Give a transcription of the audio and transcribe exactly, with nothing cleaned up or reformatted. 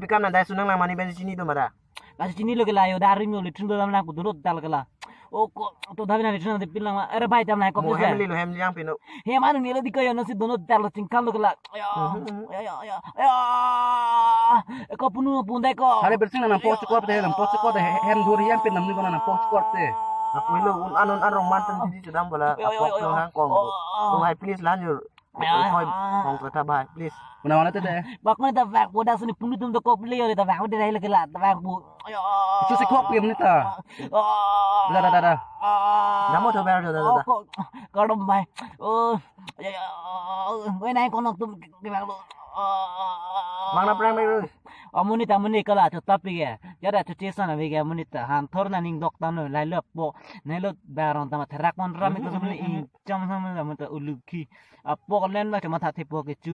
Kam na dai sunang lang mani ben chini do mara. Lasi chinilo ke la yo, da ring yo le trin do dam lang pu dono dal ke la. O ko to da bina le trin de pin lang ma. Are bhai dam lang ko mo pisa. Hem li lo hem yang pino. Hem anu nilo di ko yo nasi dono dal lo chingkam lo ke la. Ayo. Mhm, mhm. Ayo, ayo, ayo. Ayo. Ko punu pun dai ko. Hare bersing na nampok chikor te, nampok chikor te, hem dur yang pin namni ko na nampok chikor te. Apuilo un anon arong mantan di sedang bola. Ayo, ayo, apok ayo. Lang kong. Oh. Oh, hai, please lan yo. Ayo, ayo. Oi, kong kereta bhai, please. Kuna mana te te? Bak mana ta bak boda sini punu tum to kop le yo ta bak boda le ke la ta bak bu. Ayo. Itu si kok pim ni ta. Oh. Da, da, da, da. Namo to ber, da, da, da. Oh, ko, kardom bhai. Oh. Ayo, ayo. Oi nai kono tum ke bak lo. Oh. Mang na prang bai. Amonit amonit kala to tapi ke. Jada to chesan ave ke amonit ta. Han thor na ning dok tam no lai lo po. Nai lo barong tama therak mon ram to sumli in cham sam la mon ta ulukhi. Apok len ba chama tha thepo ke chu.